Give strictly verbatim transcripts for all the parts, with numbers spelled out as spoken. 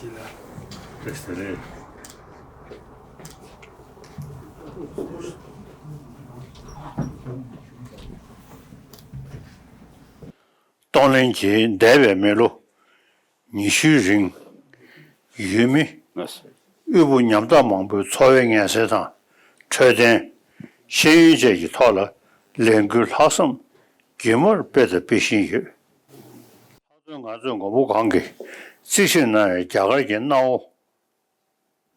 བཀྲ་ཤིས་བདེ་ལེགས། གཏོང་ལེན་གྱིས་འདས་པའི་མི་ལོ་ཉི་ཤུའི་རིང་། ཡུལ་མི་དབུལ་པོ་ཉམ་ཐག་མང་པོའི་འཚོ་བའི་ངལ་སེལ་དང་འཕྲོད་བསྟེན། ཤེས་ཡོན་བཅས་ཀྱི་ཐོག་ལ་ལས་འགུལ་ལྷག་བསམ་རྒྱུན་མར་སྤེལ་དང་སྤེལ་བཞིན་ཡོད། ལྷག་དོན་ང་ཚོས་མགོན་པོ་གང་གིས་རྩིས་ཞིབ་གནང་བའི་རྒྱ་གར་གྱི་གནའ་བོ།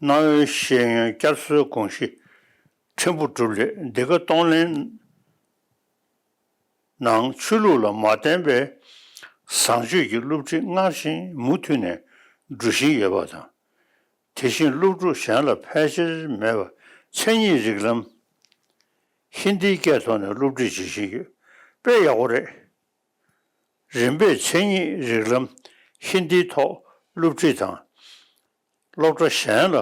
གནའ་བོའི་ཤེས་ཡོན་བསྐྱར་གསོའི་དགོངས་གཞི་ཕྲན་བུ་གྲུབ་སླད། འདི་ག་གཏོང་ལེན་ནང་ཆོས་ལུགས་ལ་མ་བརྟེན་པའི་བཟང་སྤྱོད་ཀྱི་སློབ་ཁྲིད་སྔར་བཞིན་མུ་མཐུད་ནས་འགྲོ་བཞིན་ཡོད་པ་དང་། དེ་བཞིན་སློབ་ཕྲུག་གཞན་ལ་ཕལ་ཆེར་མེད་པ་མཚན་ཉིད་རིགས་ལམ་ཧིན་དིའི་སྐད་ཐོག་ནས་སློབ་ཁྲིད་བྱེད་བཞིན་ཡོད། དཔེ་ཡག་པོ་རེད། རིམ་པས་མཚན་ཉིད་རིགས་ལམ་ཧིན་དིའི་ཐོག་སློབ་ཁྲིད་དང་། སློབ་གྲྭ་གཞན་ལ་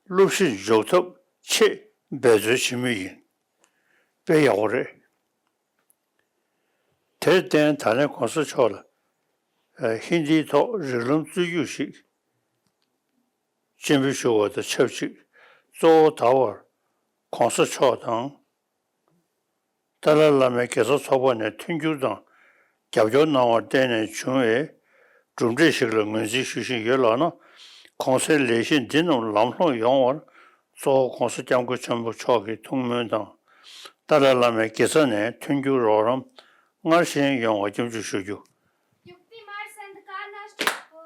སློབ་གཞི་འཇོག་ཐབས་ཆེད་འབད་རྩོལ་བྱེད་མུས་ཡིན། དཔེ་ཡག་པོ་རེད། དེར་བརྟེན་ད་ལན་གོང་ས་མཆོག་ལ་ཧིན་དིའི་ཐོག་རིགས་ལམ་རྩོད་རྒྱུགས་ཤིག་སྤྱན་འབུལ་ཞུ་བ་དང་ཆབས་ཅིག་གཙོ་བོ་ད་བར་གོང་ས་མཆོག་དང་། ཏཱ་ལའི་བླ་མའི་དགེ་རྩ་ཚོགས་པ་ནས་མཐུན་འགྱུར་དང་རྒྱབ་སྐྱོར་གནང་བར་བརྟེན་ནས་བྱུང་བའི་གྲུབ་འབྲས་ཤིག་ལ་ངོས་འཛིན་ཞུ་བཞིན་ཡོད་ལགས་ན། གོང་གསལ་ལས་གཞི་འདི་རྣམས་ལམ་ལྷོང་ཡོང་བར་གཙོ་བོ་གོང་ས་སྐྱབས་མགོན་ཆེན་པོ་མཆོག་གི་ཐུགས་སྨོན་དང་། ཏཱ་ལའི་བླ་མའི་དགེ་རྩ་ནས་མཐུན་འགྱུར་རོགས་རམ་སྔར་བཞིན་ཡོང་བ་སྐྱབས་འཇུག་ཞུ་རྒྱུ། युक्ति मार्ग से अंधकार नाश हो।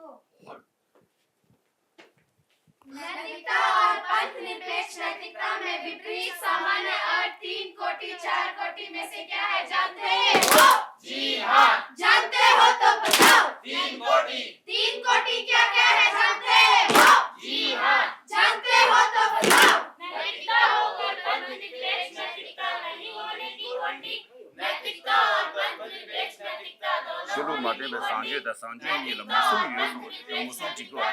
नैतिकता और पंथ निरपेक्ष नैतिकता में विपरीत सामान्य अर्थ तीन कोटि चार कोटि में से क्या है, जानते हो? जी हाँ। जानते हो तो बताओ। तीन कोटि। तीन कोटि क्या क्या है, जानते हो? जी हाँ। जानते हो तो बताओ। नैतिकता और पंथ निरपेक्ष नैतिकता नहीं होने की कोटि। नैतिकता और पंथ निरपेक्ष नैतिकता दोनों ཆོས་ལུགས་མ་བརྟེན་པའི་བཟང་སྤྱོད་དང་བཟང་སྤྱོད་གཉིས་ལ་མུ་གསུམ་ཡོད་གསུངས་པ་དེ་མུ་གསུམ་གཅིག་གྱུར།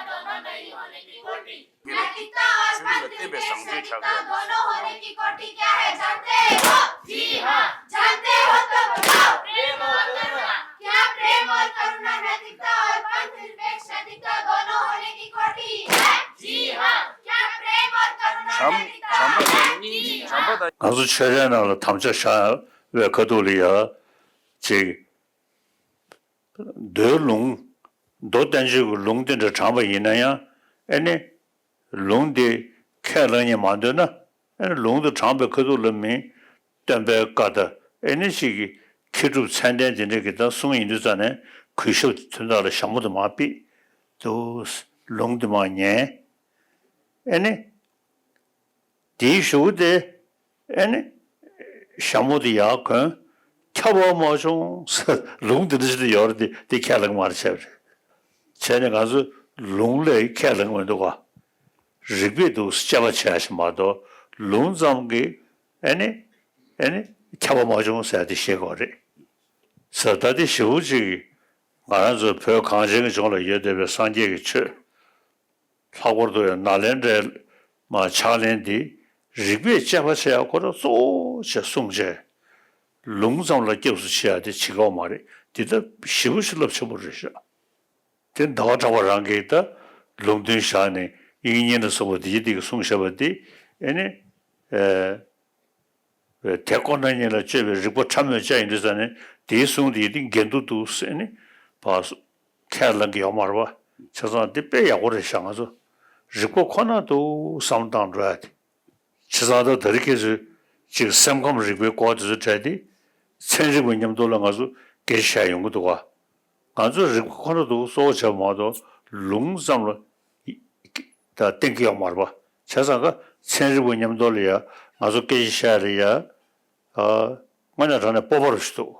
नैतिकता और पंथ निरपेक्ष नैतिकता दोनों होने की कोटि क्या है, जानते हो? जी हाँ। जानते हो तो बताओ। प्रेम और करुणा। क्या प्रेम और करुणा नैतिकता और पंथ निरपेक्ष नैतिकता दोनों होने की कोटि है? जी हाँ। क्या प्रेम और करुणा नैतिकता है? जी हाँ। ང་ཚོ་ཆོས་རའི་ནང་ལ་དམ་བཅའ་བཞག་པའི་ཁ་ཐུག་ལ་ཡ། ཅིག་མདོའི་ལུང་། མདོ་བསྟན་བཅོས་ཀྱི་ལུང་དེ་འདྲ་དྲངས་པ་ཡིན་ན་ཡང་། ཨེ་ནི། ལུང་དེ་ཁས་བླངས་ཉན་མ་འདོད་ན། ཨེ་ནི་ལུང་དུ་དྲངས་པའི་ཁ་ཐུག་ལ་མི། སྟོན་པའི་བཀའ་དང་ཨེ་ནི་ཞིག་གི་མཁས་གྲུབ་མཚན་ལྡན་དེ་འདྲ་གི་ད་གསུང་ཡིན་དུས་ཙང་ནས་གུས་ཞབས་དོན་དག་ལ་ཞྭ་མོ་དུ་མ་ཕུད་དུ། ལུང་དུ་མ་ཉན། ཨེ་ནི། དེའི་གཞུག་དེ། ཨེ་ནི། ཞྭ་མོ་དེ་ཡར་གོན། ཁྱབ་པ་མ་བྱུང་ཟེར་ལུང་དེ་འདྲ་ཞིག་ཡོད་རེད་དེ་དེ་ཁས་བླངས་མ་རེད་བྱས་པ་རེད། བྱས་ནས་ང་ཚོ་ལུང་ལས་ཁས་བླངས་མི་འདུག་ག་རིགས་པས་འདུག་དཔྱད་པ་བྱས་ཤིག་མ་གཏོགས་ལུང་ཙམ་གྱིས་ཨེ་ནི། ཨེ་ནི། ཁྱབ་པ་མ་བྱུང་ཟེར་དེ་ཤེས་དགོས་རེད། ཟེར་ད་དེ་ཞེ་པོ་ཅིག་ང་རང་ཚོ་བོད་གངས་ཅན་གྱི་ལྗོངས་ལ་ཡོད་བསྡད་པའི་སངས་རྒྱས་ཀྱི་ཆོས། ལྷག་པར་དུ་ཡང་ནཱ་ལེནྡྲའི་མ་ཕྱག་ལེན་འདི་རིགས་པས་དཔྱད་པ་བྱེད་ཡག་ཁོ་རང་གཙོ་བོ་བྱས་གསུངས་བྱས། ལུང་ཙམ་ལ་སྐྱབས་སུ་མཆི་ཡག་དེ་བྱེད་ཀྱི་ཡོད་མ་རེད། འདི་ད་ཞེ་པོ་ཞིག་རླབས་ཆེན་པོ་རེད་ཤག་དེ་ཟླ་བ་གྲགས་པ་རང་གིས་ད་ལུང་དོན་བཞག་ནས་དབྱིག་གཉེན་ལ་སོགས་པ་འདི་ཡི་འདི་གི་གསུངས་བཞག་པ་འདི་ཨེ་ནི། ཨེ། དེ་ཁོ་ན་ཉིད་ལ་དཔྱོད་པའི་རིག་པ་ཕྲ་མོས་དཔྱད་ཡིན་དུས་ཙང་ནས་དེའི་གསུང་དེ་ཡིན་དུས་འགལ་འདུ་འདུག་ཟེར་ནས་ཕར་ཁས་བླངས་ཀྱི་ཡོད་མ་རེད་པ། བྱས་ཙང་འདི་དཔེ་ཡག་པོ་རེད་ཤག་ང་ཚོ་རིག་པ་ཁོ་ན་འདུག་བསམ་བློ་བཏང་འགྲོ་ཡ་དེ། བྱས་ཙང་ད་ད་རེས་ཁྱེད་ཚོས་ཅིག་སེམས་ཁམས་རིག་པའི་སྐོར་དེ་ཚོ་དྲན་ཏེ་ཚན་རིག་པ་མཉམ་དུ་ལ་ང་ཚོ་སྐད་ཆ་བཤད་ཡོང་གི་འདུག་ག་ང་ཚོས་རིག་པ་ཁོ་ན་འདུག་གཙོ་བོ་བྱས་པ་མ་གཏོགས་ལུང་ཙམ་ལ་ད་བསྟན་གྱི་ཡོད་མ་རེད་པ། བྱས་ཙང་ཀ་ཚན་རིག་པ་མཉམ་དུ་ལ་ཡ་ང་ཚོ་སྐད་ཆ་བཤད་ལ་ཡ། ཨ། དངོས་གནས་དྲང་གནས་སྤོབས་པ་རུ་ཞིག་འདུག